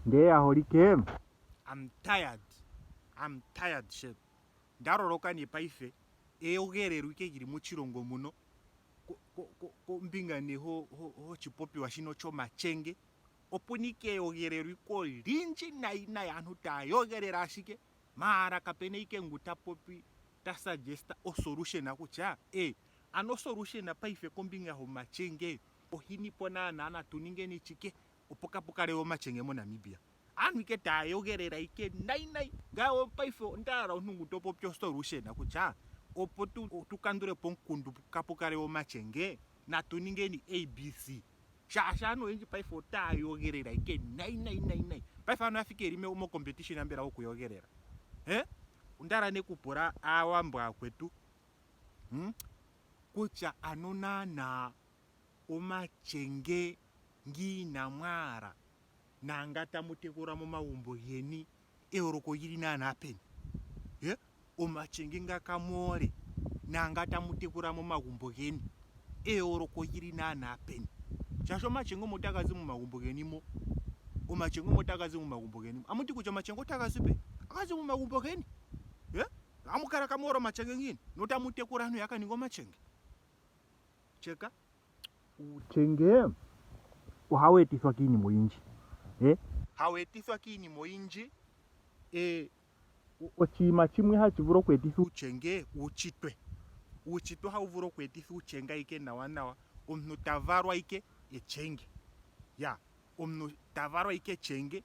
Ndee yaholike. I'm tired. I'm tired shame. Nda loloka nee paife eyogelelo ike lili moshilongo muno kombinga nee hochipopiwa shino chomachenge opuna ike eyogelelo ike olindji nayi nayi aantu taya yogelele ashike maala kapena ike ngu ta popi ta suggest osolution kutya e ano osolution paife kombinga yomachenge ohinipo naana natu ningeni chike opo kapu kale we omachenge moNamibia. Aantu ike taya yogelela ike nayi nayi. Ngaye paife onda hala omuntu ngu to popi osolution kutya opo tu kandule po omukundu kapu kale we omachenge natu ningeni ABC. Shaashi aantu oyendji paife otaya yogelela ike nayi nayi nayi nayi. Paife aantu oya thika yeli mo competition mbela yokuyogelela. He? Onda hala nee kupula aawambo aakwetu hmm? kutya ano naanaa omachenge ngiina mwaala naanga tamu tekula momagumbo geni eyooloko olili naanaa peni? He, omachenge ngaka moole naanga tamu tekula momagumbo geni eyooloko olili naanaa peni? Shaashi omachenge omo taga zi momagumbo geni mo, omachenge omo taga zi momagumbo geni mo. Amuti kutya omachenge otaga zi peni? Otaga zi momagumbo geni. He, amu kala kamu hole omachenge ngiini notamu tekula aantu ya ka ninge omachenge? Cheka. Uuchenge ohawu etithwa kiinima oyindji. Eh? Hawu etithwa kiinima oyindji. Eh, oshinima shimwe hashi vulu okweetitha uuchenge uuchitwe. Uuchitwe ohawu vulu okweetitha uuchenge ayike nawa nawa. Omuntu ta valwa ike echenge. Ya, omuntu ta valwa ike echenge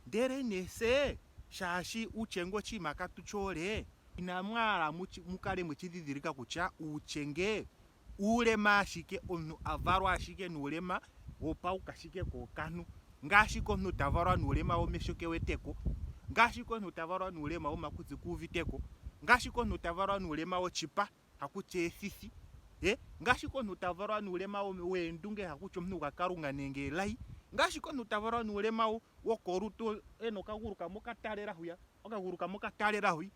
Ndele nee se, shaashi uuchenge oshinima katu shi hole, inamu hala mu kale mwe shi dhidhilika kutya uuchenge uulema ashike, omuntu a valwa ashike nuulema wopaukashike kookantu, ngaashi omuntu ta valwa nuulema womesho ke wete ko, ngaashi omuntu ta valwa nuulema womakutsi ku uvite ko, ngaashi omuntu ta valwa nuulema woshipa hakutya ethithi, e, ngaashi omuntu ta valwa nuulema weendunge hakutya omuntu gwaKalunga nenge elayi, ngaashi omuntu ta valwa nuulema wokolutu e na okagulu kamwe okatalela hwiya, okagulu kamwe okatalela hwi.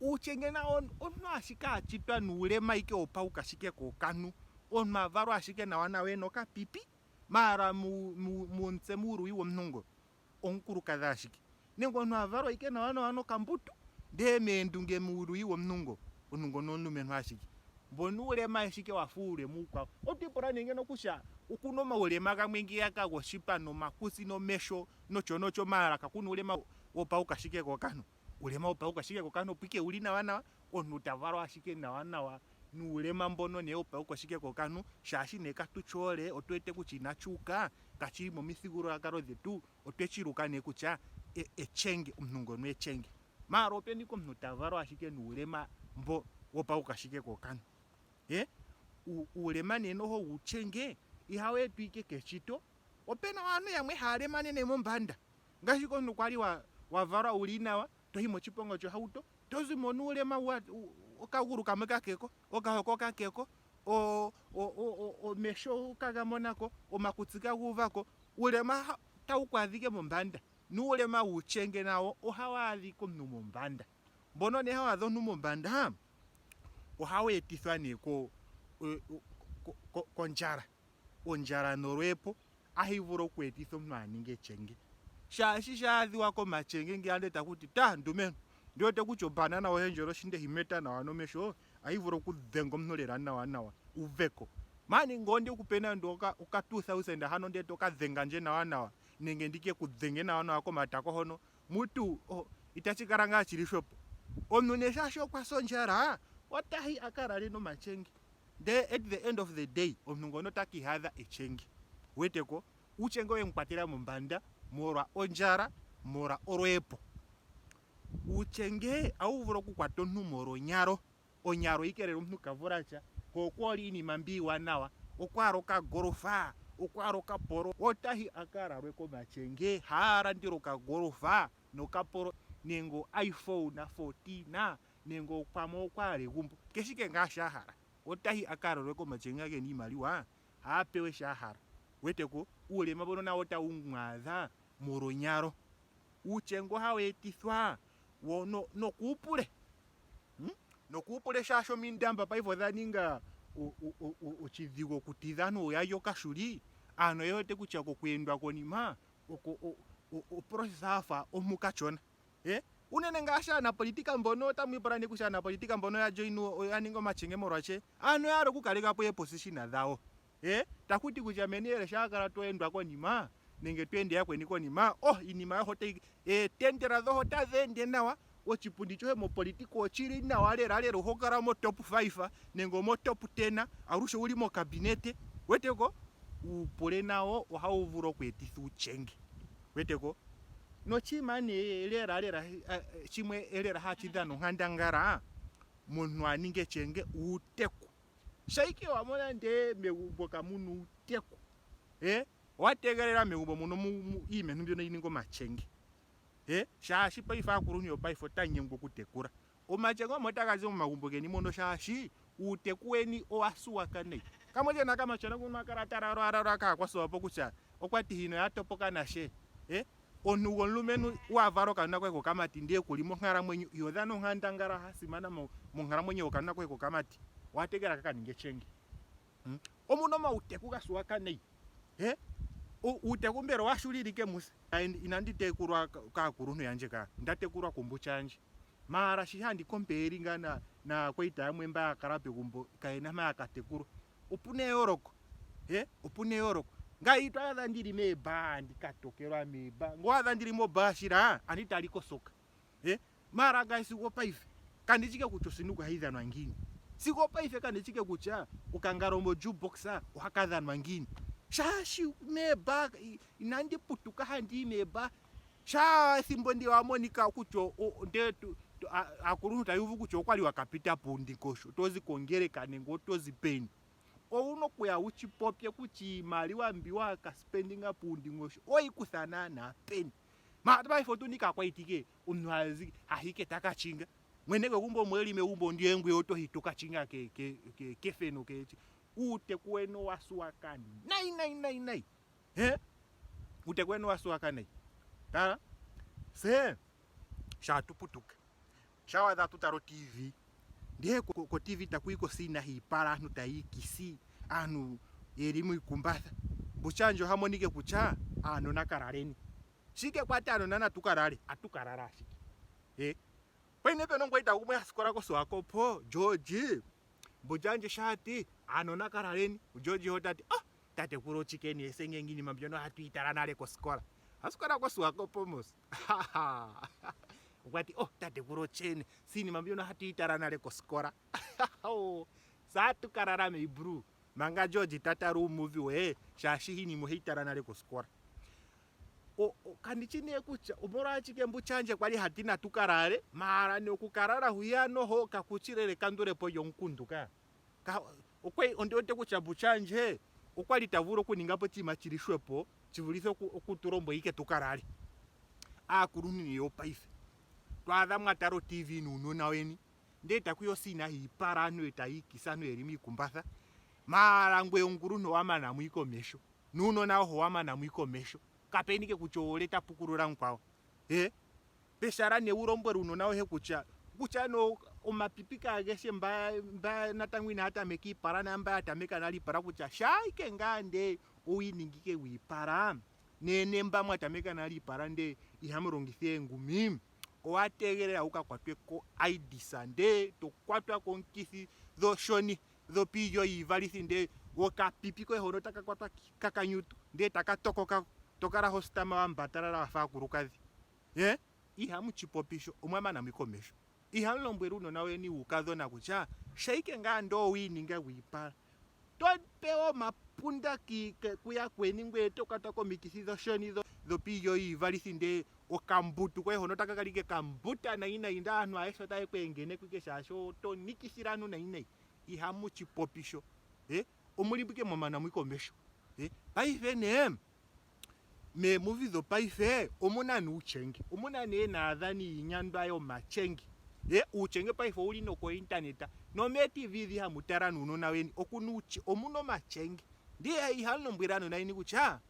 Uuchenge nawo omuntu ashike a chitwa nuulema ike wopaukashike kookantu, omuntu a valwa ashike nawa nawa e na okapipi, maala momutse muuluyi womuntu ngo omukulukadhi ashike. Nenge omuntu a valwa ike nawa nawa nokambutu ndee meendunge muuluyi womuntu ngo, omuntu ngono omulumentu ashike. Mbono uulema ashike wafa uulema uukwawo. Oto ipula nee ngeno kutya okuna omaulema gamwe ngeyaka goshipa nomakutsi nomesho nosho nosho maala kakuna uulema wopaukashike kookantu. Uulema wopaukashike kookantu opo ike wuli nawa nawa, omuntu ta valwa ashike nawa nawa nuulema mbono nee wopaukashike kookantu shaashi nee katu shi hole otu wete kutya inashi uka, kashili momithigululwakalo dhetu otwe shi luka nee kutya echenge, omuntu ngono echenge. Maala openi ike omuntu ta valwa ashike nuulema mbo wopaukashike kookantu? He, uulema nee noho wuuchenge ihawu etwa ike keshito, opena aantu yamwe haya lemanene mombanda. Ngaashi komuntu kwali wa wa valwa wuli nawa, to yi moshiponga shohauto, to zimo nuulema wa okagulu kamwe kakeko, okahoko kakeko, o o omesho kaga monako, omakutsi kaga uvako, uulema tawu ku adhike mombanda. Nuulema wuuchenge nawo ohawu adhika omuntu mombanda. Mbono nee hawu adha omuntu mombanda ohawu etithwa nee ko kondjala. Ondjala nolweepo ahi vulu oku etitha omuntu a ninge echenge. Shaashi sha adhiwa komachenge ngeya ndele taku ti ta ndumentu ndi wete kutya obanana yoye ndjono shi ndeyi meta nawa nomesho ahi vulu okudhenga omuntu lela nawa nawa uveko. Mani ngele onde kupe nande oka 2000 hano ndele to ka dhenga ndje nawa nawa nenge ndike ku dhenge nawa nawa komatako hono mutu oh, itashi kala ngaa shili hwepo. Omuntu nee shaashi okwa sa ondjala otahi a ka lale nomachenge. Ndele at the end of the day omuntu ngono ota ka ihadha echenge. Wete ko? Uuchenge owe mu kwatela mombanda molwa ondjala, molwa olweepo. Uuchenge ohawu vulu okukwata omuntu molwa onyalo. Onyalo oyi keelele omuntu ka vula sha, ko okwa hole iinima mbi iiwanawa, okwa hala okagolfa, okwa hala okapolo, ota yi a ka lalwe komachenge, ha a landelwe okagolfa nokapolo nenge oiPhone 14 nenge pamwe okwa hala egumbo, kehe ike ngaa shi a hala, ota yi a ka lalwe komachenge ge na iimaliwa, a pewe shi a hala. Wete ko, uulema mbono nawo otawu mu adha molwonyalo. Uuchenge ohawu etithwa wo nokuupule. Hmm? Nokuupule shaashi omindamba paife odha ninga oshidhigu okutidha aantu ya lye okashuli. Aantu oye wete kutya kokweendwa konima oko. process afa omuntu kachona. Eh, unene ngaashi aanapolitika mbono otamu ipula nee kutya aanapolitika mbono ya join oya ninga omachenge molwashe aantu oya hala okukaleka po eeposition dhawo. Eh, taku ti kutya meni shaa kala to endwa konima nenge to ende yakweni konima, oh iinima yoho otayi eetendela dhoho otadhi ende nawa, oshipundi choye mopolitika oshili nawa lela lela, oho kala mo top 5 nenge mo top 10, alushe owuli mokabinete. Weteko uupule nawo ohawu vulu oku etitha uuchenge. Weteko nochima nee lela lela shimwe lela hachi dhana onkandangala momuntu a ninge echenge uuteku. Shaike wa mona ndee megumbo kamuna uuteku, eh owa tegelela megumbo muno iimentu mbyono yi ninge omachenge. Eh shaashi paife aakuluntu yopaife ota nyengwa okutekula. Omachenge omo taga zi momagumbo geni mono shaashi uuteku weni owa suwaka nayi. Kamwe ke na kamatyona kuno a kala ta lalwaalalwa kaakwasuwapo kutya okwa ti hina oya topoka nashe. Eh omuntu gomulumentu wa vala okanona koye kokamati ndee kuli monkalamwenyo iho dhana onkandangala ya simana monkalamwenyo yokanona koye kokamati owa tegelela ka ka ninge echenge. Hmm? Omuna omauteku ga suwaka nayi. He? Uuteku mbela owa shulilike muse. Inandi tekulwa kaakuluntu yandje ka. Nda tekulwa kumbucha yandje. Maara shi handi kompeeli ngaa na naakwaita yamwe mba ya kala pegumbo kayena mpa ya ka tekulwa. Opuna eyooloko. He? Opuna eyooloko. Ngaye ito adha ndili meebaa andi ka tokelwa meebaa. Ngo adha ndili mobaa shila andi tali kosoka. He? Maara ngaye sigo opaife kandi shike kutya osinuka ohayi dhanwa ngiini. Sigo opaife kandi shike kutya okangalo mojukebox ohaka dhanwa ngiini. Shaashi meebaa inandi putuka handi yi meebaa. Shaa ethimbo ndi wa monika kutya nde aakuluntu tayu uvu kutya okwali wa ka pita puundingosho, to zi kongeleka nenge oto zi peni, owuna okuya wu shi popye kutya iimaliwa mbi wa ka spendinga puundingosho oweyi kutha naanaa peni. Maara paife otuna ike aakwaita ike omuntu hazi hahi ike taka chinga mwene gwegumbo omo eli megumbo ndiye ngweye oto hi toka chinga ke ke ke kefeno ke uuteku weni owa suwaka nayi nayi nayi nayi. He? Uuteku weni owa suwaka nayi. Tala, se shaa tu putuka, shaa wa adha atu tala oTV, ndee ko, ko TV taku yi kosiina hiipala aantu taya ikisi, aantu yeli miikumbatha. Mbushandje oha monike kutya aanona ka laleni. Shike kwati aanona natu ka lale, atu ka lala ashike. He? Pwali nee pena omukwaita gumwe ha sikola koSwakopo, George. Mbushandje shaa ti aanona ka laleni, George ota ti, oh, Tatekulu ochike nee sengenge iinima mbyono ohatu yi tala nale kosikola. Osikola koSwakopo mos. Okwa ti, oh tatekulu ochene, si iinima mbyono ohatu yi tala nale kosikola. Saa tu ka lala meibru manga George ta tala uumuvi we shaashi iinima oheyi tala nale kosikola. Kandi shi nee kutya omolwashike mbuchandje kwali hati natu ka lale, maala nee okukalala hwiya noho kakushi lela ekandulepo lyomukundu ka. Okwa ondi wete kutya Buchandje okwa li ta vulu okuninga po oshinima shi li hwepo shi vulithe oku tu lombwela ike tu ka lale. Aakuluntu nee yopaife to adha mwa tala oTV nuunona weni ndele taku ya osiina yiipala aantu e taya ikisa aantu yeli miikumbatha maala ngweye omukuluntu owa mana mo ike omesho nuunona oho wa mana mo ike omesho kapena ike kutya olye ta pukulula mukwawo. He Peshala nee wu lombwele uunona wohe kutya kutya no omapipi kaageshe mba mba natango inaya tameka iipala naamba ya tameka nale iipala kutya shaa ike ngaa ndee owiiningi ike wiipala ne ne mba mwa tameka nale iipala ndee ihamu longitha eengumi owa tegelela wu ka kwatwe ko AIDS ndee to kwatwa komukithi dhoshoni dhopiilyo yiivalithi ndee okapipi koye hono taka kwatwa kakanyutu ndee taka tokoka to kala ho sitama wa mbatalala wafa aakulukadhi. Eh, ihamu tshi popi sho omwa mana mo komesho. Ihamu lombwele uunona weni wuukadhona kutya shaike ngaa ndoo wi ininga gwiipala. To pewa omapunda kuyakweni ngweye to kwatwa komikithi dhoshoni dhopiilyo yiivalithi ndee okambutu koye hono taka kala ike kambuta nayi nayi ndee aantu ayehe otaye ku engeneko ike shaashi oto nikithile aantu nayi nayi. Ihamu tshi popi sho. Eh, omuli ike mwa mana mo komesho. Eh, paife nee Meemuvi dhopaife omuna nuuchenge, omuna nee naadhani yiinyandwa yomachenge. E, uuchenge paife owuli nokointaneta nomeetv dhi hamu tala nuunona weni okuna uuche, omuna omachenge. Ndee ihamu lombwele aanona yeni kutya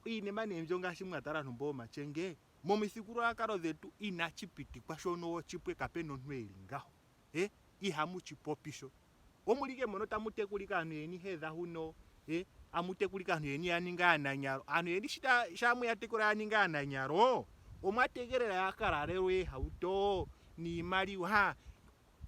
iinima nee mbyo ngaashi mwa tala ntumba omachenge momithigululwakalo dhetu inachi pitikwa shono ochipwe kapena omuntu eli ngaho. E, ihamu chi popi sho. Omuli ike mono tamu tekulike aantu yeni hedha huno, e, amu tekulike aantu yeni ya ninga aananyalo. Aantu yeni shi sha mwe ya tekula ya ninga aananyalo, Omwa tegelela ya ka lalelwe eehauto niimaliwa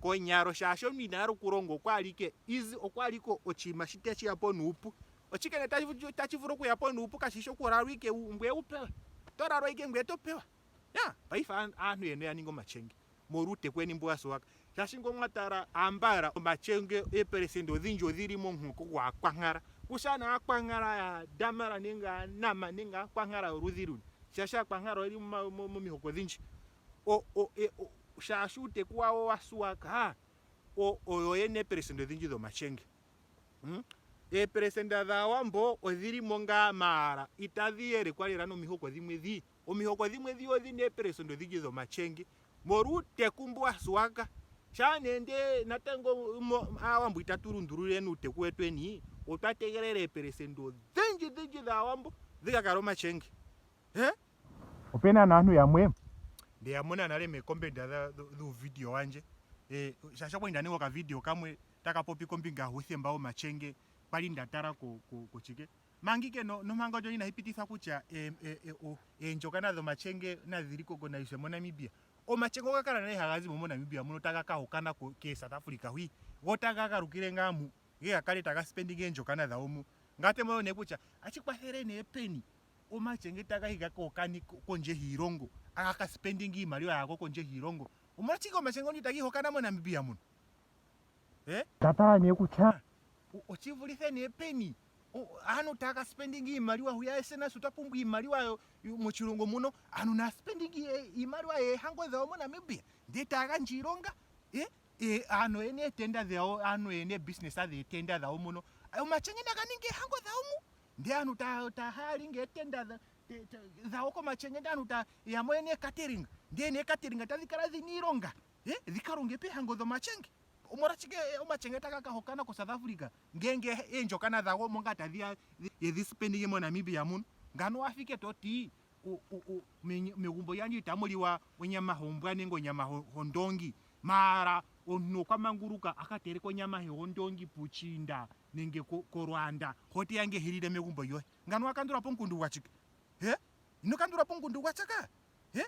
konyalo shaashi omuntu ina hala okulonga okwa hala ike easy okwa hala ike oshinima shi tashi ya po nuupu. Oshike nee tashi vulu okuya po nuupu kashishi okulalwa ike ngweye wu pewe. Oto lalwa ike ngweye to pewa. Ya paife aantu yeni oya ninga omachenge molwa uuteku weni mbu wa suwaka. Shaashi ngele omwa tala ambala omachenge eepelesenda odhindji odhili momuhoko gwaakwankala. Kutya nee aakwankala yaadamara nenge aanama nenge aakwankala yoludhi luni. Shaashi aakwankala oyeli momihoko odhindji. Shaashi uuteku wawo wa suwaka oyo yena eepelesenda odhindji dhomachenge. Hmm? Eepelesenda dhaawambo odhili mo ngaa maala itadhi yelekwa lela nomihoko dhimwe dhi. Omihoko dhimwe dhi odhina eepelesenda odhindji dhomachenge molwa uuteku mbu wa suwaka. Shaa nee ndee natango aawambo itatu lundululeni uuteku wetweni, otwa tegelela eepelesenda odhindji dhindji dhaawambo dhi ka kale omachenge. He? Opena naantu yamwe nde ya mona nale meekombenda dhuuvidio wandje eh, shaashi okwali nda ninga okavidio kamwe taka popi kombinga yuuthemba womachenge kwali nda tala ko kochike manga ike nompango ndjono inayi pitithwa kutya eendjokana dhomachenge nadhi recogniswe moNamibia. Omachenge oga kala nale haga zi mo moNamibia muno taga ka hokana keeSouth Africa hwi, go taga galukile ngaa mu ge ga kale taga spendinga eendjokana dhawo mu. Nga te mono nee kutya ashi kwathele nee peni omachenge taga yi ga ka hokane kondje hiilongo, aga ka spendinga iimaliwa yago kondje hiilongo. Omolwashike omachenge ngono itaga ihokana moNamibia muno? Eh? Nda tala nee kutya oshi vulithe nee peni aantu taya ka spendinga iimaliwa huya ese nasi otwa pumbwa iimaliwa moshilongo muno aantu naya spendinga iimaliwa yeehango dhawo moNamibia ndee taya gandja iilonga eh, eh, aantu oyena eetenda dhawo aantu oyena eebusiness dheetenda dhawo muno omachenge naga ninge eehango dhawo mu ndee aantu taya hayalinga eetenda dhawo komachenge ndee aantu ta yamwe oyena eecatering ndee neecatering tadhi kala dhina iilonga eh, dhi ka longe peehango dhomachenge omolwashike omachenge taga ka hokana koSouth Africa ngenge eendjokana dhago omo ngaa tadhi ya yedhi spendinge moNamibia muno ngano wa fike to ti megumbo lyandje itamu liwa onyama hombwa nenge onyama hondoongi maala omuntu okwa manguluka a ka teleke onyama he hondoongi puuchiinda nenge koRwanda ho teya nge hilile megumbo lyoye ngano wa kandula po omukundu gwa chike he ino kandula po omukundu gwa chaka he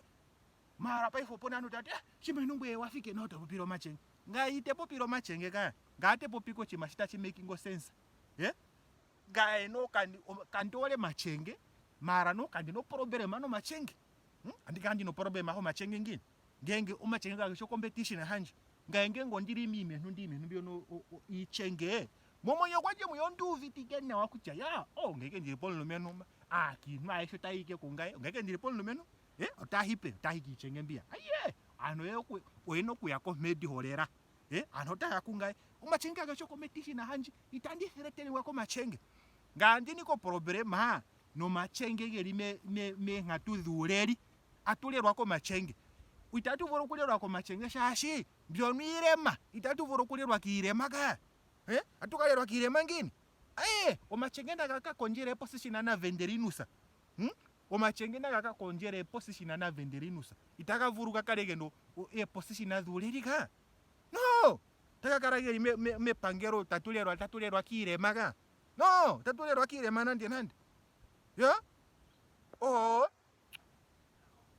Mara paife opuna aantu taya ti eh, shimeno ngweye wa fike no to popile omachenge. Ngaye ite popile omachenge kaya. Ngaye te popi koshinima shi tashi making sense. Eh? Ngaye no kandi kandi hole machenge. Mara no kandi no problema nomachenge. Hmm? Andi kandi no problema homachenge ngini. Ngenge omachenge kageshi ocompetition handje. Ngaye ngenge ondili miimentu ndi iimentu mbyono iichenge. Momwenyo gwandje mwiya ondi uvitike nawa kutya ya, oh ngeke ndili pomulumentu aakiintu ayehe otaya yi ike kungaye. Ngeke ndili pomulumentu Eh, ota hi peni? Ota hi kiichenge mbiya. Aye, aantu oye na okuya komhedi holela. Eh, aantu otaya kungaye. Omachenge kageshi ocompetition handje. Itandi threateningwa komachenge. Ngaye andini koproblema nomachenge geli meenghatu dhuuleli. Atu lelwa komachenge. Itatu vulu okulelwa komachenge shaashi mbyono iilema. Itatu vulu okulelwa kiilema ka. Eh, atu ka lelwa kiilema ngiini? Aye, omachenge naga ka kondjele eposition naVendelinus. Hmm? Omachenge naga ka kondjele eepositiona naVendelinus. Itaga vulu ga kale gena eepositiona dhuuleli ka. No! Taga kala geli mepangelo tatu lelwa tatu lelwa kiilema ka. No! Tatu lelwa kiilema nande nande. Ya? Oo.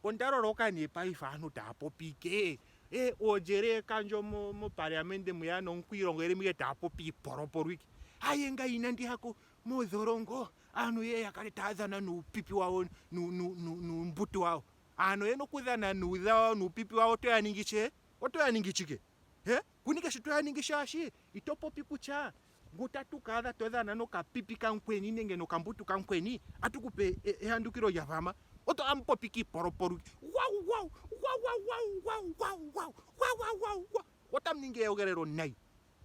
Onda loloka nee paife aantu taya popi ike. Eh, oojele ekandjo moparliamende mwiya nomukwiilongo yeli mwiya taya popi iipolopolo ike. Aye ngaye inandi ya ko modholongo. Aantu ye ya kale taya dhana nuupipi wawo nuumbutu wawo. Aantu oye na okudhana nuudha wawo nuupipi wawo oto ya ningi she? Oto ya ningi chike? He? Kunike shi to ya ningi shaashi ito popi kutya ngu tatu ka adha to dhana nokapipi kamukweni nenge nokambutu kamukweni atu ku pe ehandukilo lya vama. Oto amu popi kiipolopolu. Wawu wawu wawu wawu wawu wawu wawu wawu wawu wawu. Otamu ningi eyogelelo nayi.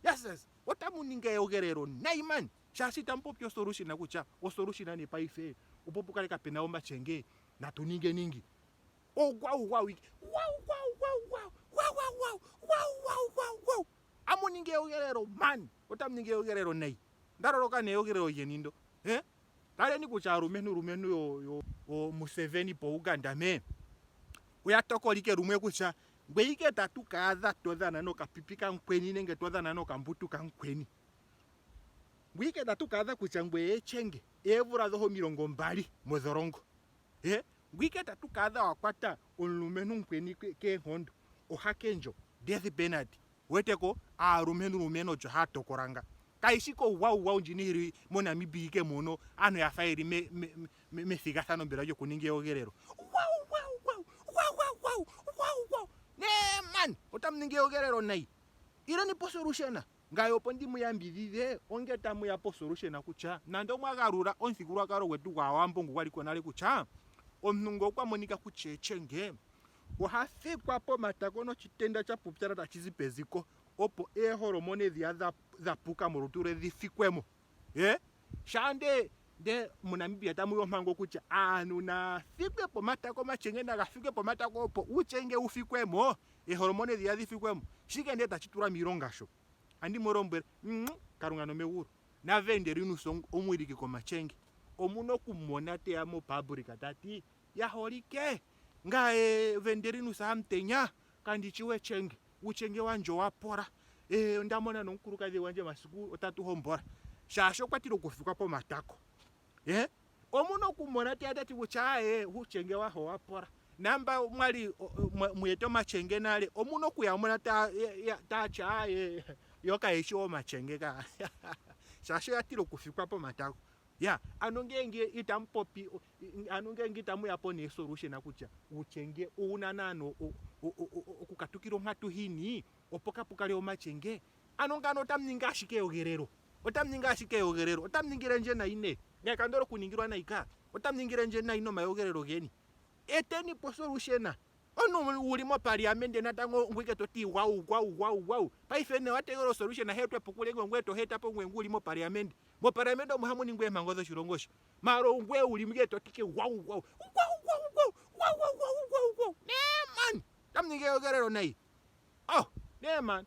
Yes, yes. Otamu ningi eyogelelo nayi man. Shaashi itamu popi osolution kutya osolution nee paife opo pu kale kapena omachenge natu ninge ningi. Ogwau gwau ike. Wau wau wau wau wau wau wau wau wau wau wau. Amu ningi eyogelelo man. Otamu ningi eyogelelo nayi. Nda loloka neyogelelo lyeni ndo. Eh? Taleni kutya aalumentu lumentu yo yo o Museveni po Uganda me. Oya tokola ike lumwe kutya ngweye ike tatu ka adha to dhana nokapipi kamukweni nenge to dhana nokambutu kamukweni. Ngwiike tatu ka adha kutya ngweye echenge eevula dhoho 20 modholongo. Eh? Ngwike tatu ka adha wa kwata omulumentu mukweni keenkondo, ohake ndjo, death penalty. Wete ko, aalumentu lumentu olyo haa tokola nga. Kayi shi ko gwau gwau ndjino yi li moNamibia ike mono aantu ya fa ye li me, me, me, methigathano mbela lyokuninga eyogelelo. Gwau gwau gwau, gwau gwau gwau, gwau gwau. Nee man, otamu ningi eyogelelo nayi. Ileni posolution. Ngaye opo ndi mu yambidhidhe onge tamu ya posolution kutya nando omwa galula omuthigululwakalo gwetu gwAawambo ngu gwa li ko nale kutya omuntu ngele okwa monika kutya echenge oha fikwa pomatako nochitenda cha pupyala tashi zi peziko opo eeholomone dhiya dha, dha puka molutu lwe dhi fikwemo. Eh? Shaa nde nde muNamibia tamu yi ompango kutya aantu naa fikwe pomatako, omachenge naga fikwe pomatako opo uuchenge wu fikwemo, eeholomone dhiya dhi fikwemo. Shike nde tashi tulwa miilonga sho? Andi mu lombwele, mm, Kalunga nomegulu. NaVendelinus omuwiliki komachenge, omuna okumona teya mopublic ta ti, Ya holike, ngaye Vendelinus Hamutenya kandi shi we chenge, uuchenge wandje owa pola. Eh, onda mona nomukulukadhi gwandje masiku otatu hombola. Shaashi okwa tila okufikwa pomatako. Eh, omuna okumona teya tati kutya aye, uuchenge wahe owa pola. Namba mwali mweta omachenge nale, omuna okuya mona taa tya aye, yo kaye shi omachenge ka. Shaashi oya tila okufikwa pomatako. Ya, ano ngenge itamu popi ano ngenge itamu ya po neesolution kutya uuchenge ouna naana okukatukila onkatu hini opo kapu kale omachenge, ano ngano otamu ningi ashike eyogelelo. Otamu ningi ashike eyogelelo. Otamu ningile ndje nayi ne. Ngaye kandi hole okuningilwa nayi ka. Otamu ningile ndje nayi nomayogelelo geni. Eteni po solution. Omuntu wu li mopaliamende natango ngwike to ti gwau gwau gwau gwau. Paife nee owa tegelela osolution heetwe po kulye ngweye to heeta po ngweye ngu wu li mopaliamende. Mopaliamende omo hamu ningwa eempango dhoshilongo sho. Maala ongweye wu li muke to ti ke gwau gwau gwau gwau gwau gwau gwau gwau gwau gwau. Nee man! Otamu ningi eyogelelo nayi. Oh! Nee man!